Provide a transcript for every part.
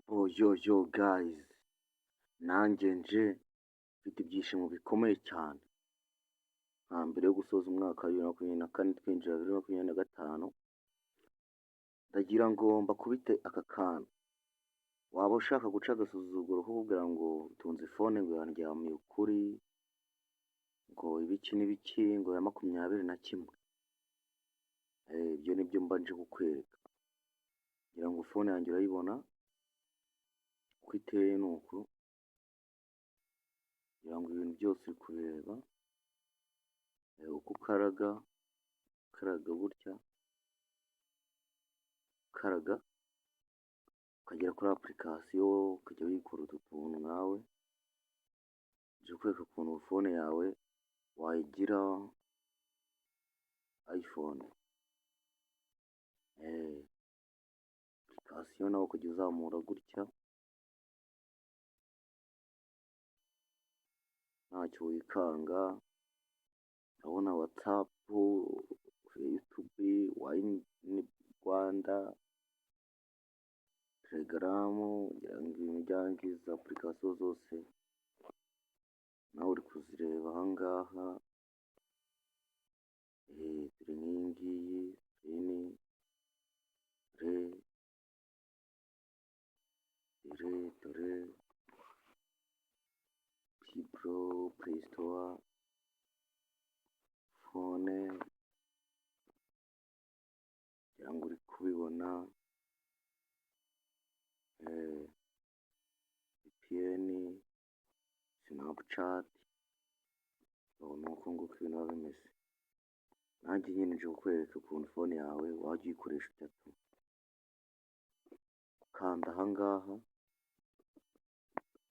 Oh yo yo guys, nanjye nje mfite ibyishimo bikomeye cyane. Nka mbere yo gusoza umwaka wa 2024 twinjira 2025, ndagira ngo mbakubite aka kantu. Waba ushaka guca agasuzuguro ko kugira ngo utunze phone ngo yandyamiye ukuri, ngo ibiki n'ibiki, ngo ya 21. Ibyo nibyo mba nje kukwereka. Ngira ngo phone yanjye urayibona uko iteye ni uku, ngira ngo ibintu byose uri kubireba, uko ukaraga, ukaraga gutya, ukaraga ukagera kuri application, ukajya wikora utu tuntu nawe. Nje kukwereka ukuntu phone yawe wayigira iPhone. Application nawe ukajya uzamura gutya, ntacyo wikanga, urabona WhatsApp, YouTube, Wayini Rwanda, Telegram, ngira ngo ibintu byanjye izi application zose nawe uri kuzireba aha ngaha. Dore nk'iyi ngiyi, dore dore dore piburo, Play Store, phone, ngira ngo uri kubibona, VPN, Snapchat, ni uku nguku ibintu biba bimeze. Nanjye nyine nje kukwereka ukuntu phone yawe wajya uyikoresha itatu. Ukanda aha ngaha,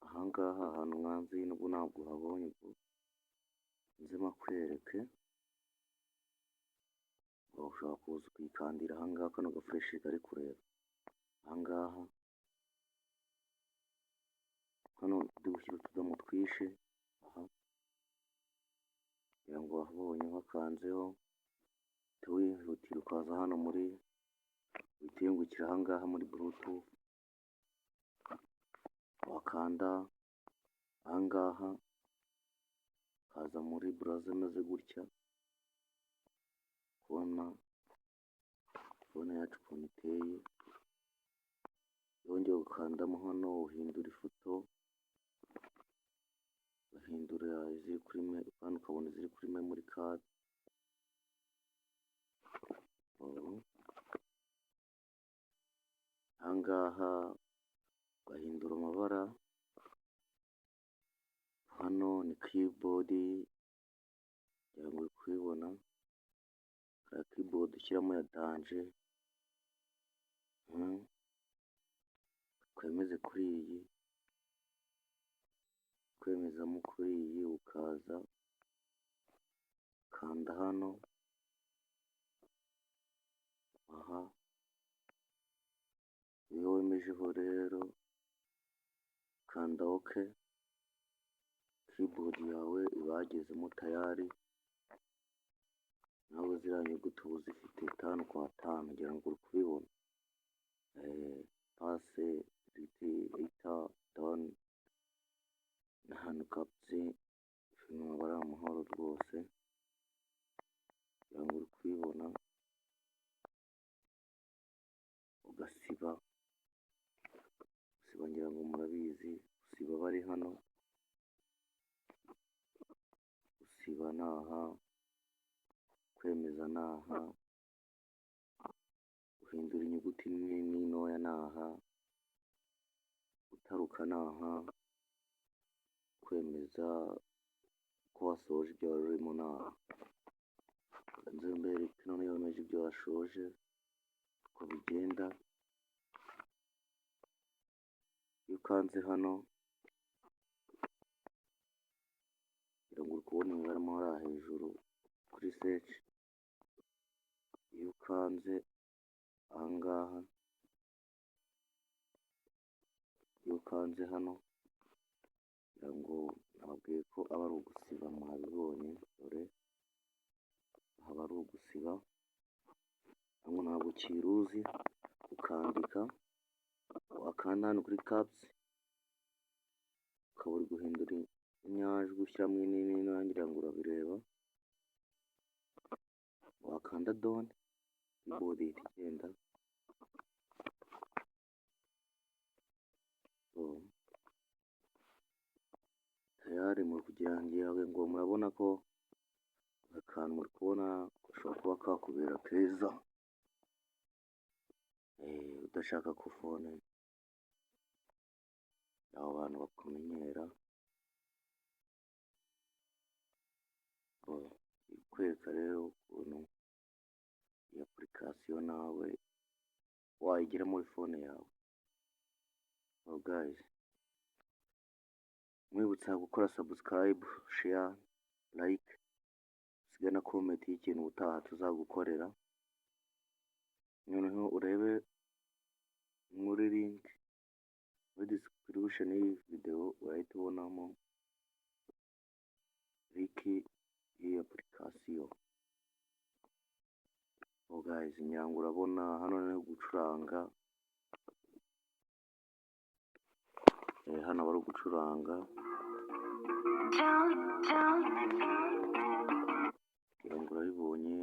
aha ngaha ahantu nkanze nubwo ntabwo uhabonye ubwo nze mpakwereke, ushobora kuza ukikandira aha ngaha kano gaflèche kari kureba, aha ngaha hano ndi gushyira utudomo twinshi, aha ngira ngo wahabonye wakanzeho, uhita wihutira ukaza hano muri, uhita wiyungukira aha ngaha muri Bluetooth, wakanda aha ngaha ukaza muri browser imeze gutya, ubona phone yacu ukuntu iteye, wongeye gukandamo hano uhindura ifoto, ugahindura iziri kuri hano ukabona iziri kuri memory card. Aha ngaha ugahindura amabara, hano ni keyboard ngira ngo uri kubibona, hari keyboard ushyiramo ya danger, twemeze kuri iyi, kwemezamo kuri iyi ukaza ukanda hano, aha iyo wemejeho rero ukanda OK, keyboard yawe iba yagezemo tayari, nawe ziriya nyuguti uba uzifite tanu kwa tanu ngira ngo uri kubibona. Pase, riti, ita, done, na hano caps, ibintu aba ari amahoro rwose, ngira ngo uri kubibona, ugasiba, gusiba ngira ngo murabizi, gusiba bari hano, gusiba ni aha, kwemeza ni aha, guhindura inyuguti nini n'intoya ni aha, gutaruka ni aha, kwemeza ko wasoje ibyo wari urimo ni aha. Reka nze mbereke noneho iyo wemeje ibyo washoje uko bigenda. Iyo ukanze hano ngira ngo uri kubona imibare mo hariya hejuru kuri search, iyo ukanze aha ngaha, iyo ukanze hano ngira ngo nababwiye ko aba ari ugusiba mwabibonye, dore aha aba ari ugusiba, ngo ntabwo ukiruzi ukandika. Wakanda hano kuri caps, ukaba uri guhindura inyajwi ushyiramo inini, ngira ngo urabireba. Wakanda done, keyboard ihita igenda. So tayari muri kugira ngo murabona ko aka kantu muri kubona gashobora kuba kakubera keza, udashaka ko phone abo bantu bakumenyera. Kwereka rero ukuntu iyi application nawe wayigira muri phone yawe. Oh guys, mwibutsa gukora subscribe, share, like, usige na comment y'ikintu ubutaha tuzagukorera. Noneho urebe muri link muri description y'iyi video, urahita ubonamo link y'iyi application. Oh guys, ngira ngo urabona hano ni gucuranga, hano bari gucuranga, ngira ngo urabibonye.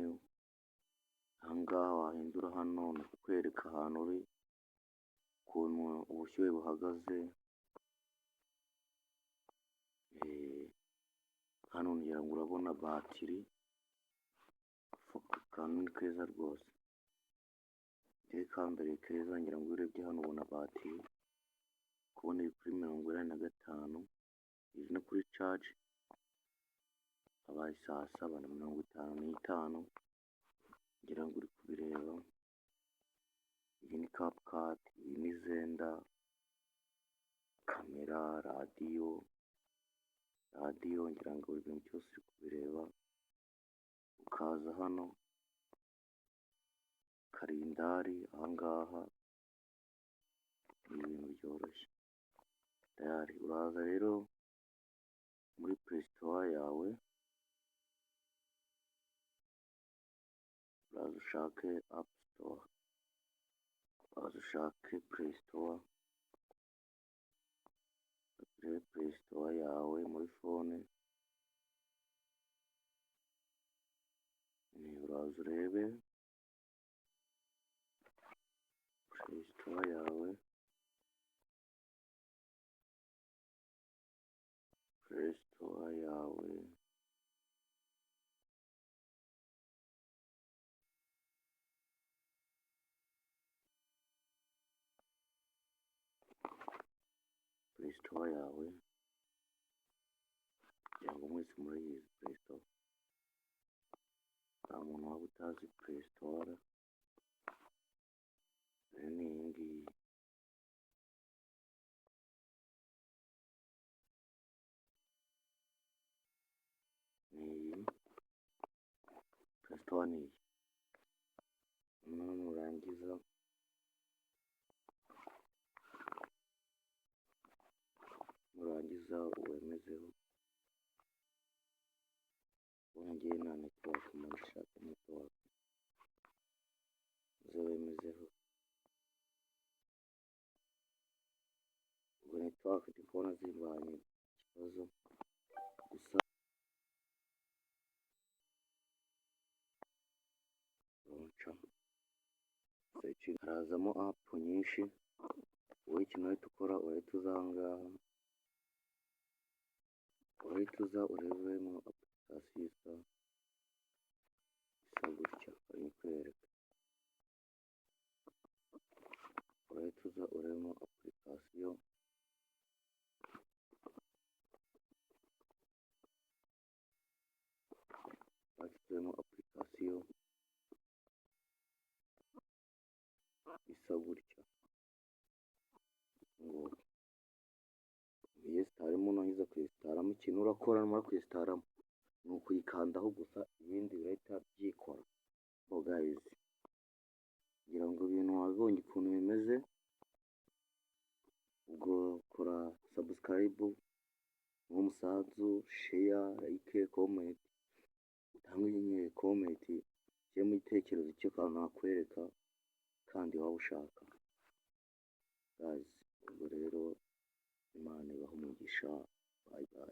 Ahangaha wahindura hano ni ukukwereka ahantu uri, ukuntu ubushyuhe buhagaze. Hano ngira ngo urabona batiri, aka kantu ni keza rwose, njyewe kambereye keza. Ngira ngo iyo urebye hano ubona batiri, kubona iri kuri 85, iri no kuri charge, habaye saa 7:55, ngira ngo uri kubireba. Iyi ni CapCut, iyi ni Xender, camera, radiyo, radiyo, ngira ngo buri bintu byose uri kubireba. Ukaza hano calendar, ahangaha ni ibintu byoroshye. Tayari uraza rero muri Play Store yawe, uraza ushake App Store, uraza ushake Play Store, urebe Play Store yawe muri phone, uraza urebe Play Store yawe, Play Store yawe, Play Store yawe, kugira ngo mwese murayizi Play Store, nta muntu waba utazi Play Store. Ni iyi ngiyi, ni iyi Play Store, ni iyi. Nurangiza wemezeho. Ubu njyewe nta network, mba ndashaka network, uze wemezeho. Ubwo network ndi kubona zibanye ikibazo gusa. Launcher, harazamo app nyinshi. Wowe ikintu urahita ukora, urahita uza aha ngaha, urahita uza urebemo application isa gutya barayikwereka. Urahita uza urebemo application, urahita urebamo application isa gutya ngo uyesitaremo. Nurangiza kuyesitaramo, ikintu urakora numara kuyesitaramo ni ukuyikandaho gusa, ibindi birahita byikora. Oh guys, ngira ngo ibintu wabibonye ukuntu bimeze. Ubwo kora subscribe nk'umusanzu, share, like, comment, utange comment, ushyiremo igitekerezo cy'akantu nakwereka kandi waba ushaka. Guys, ubwo rero Imana ibahe umugisha, bye bye.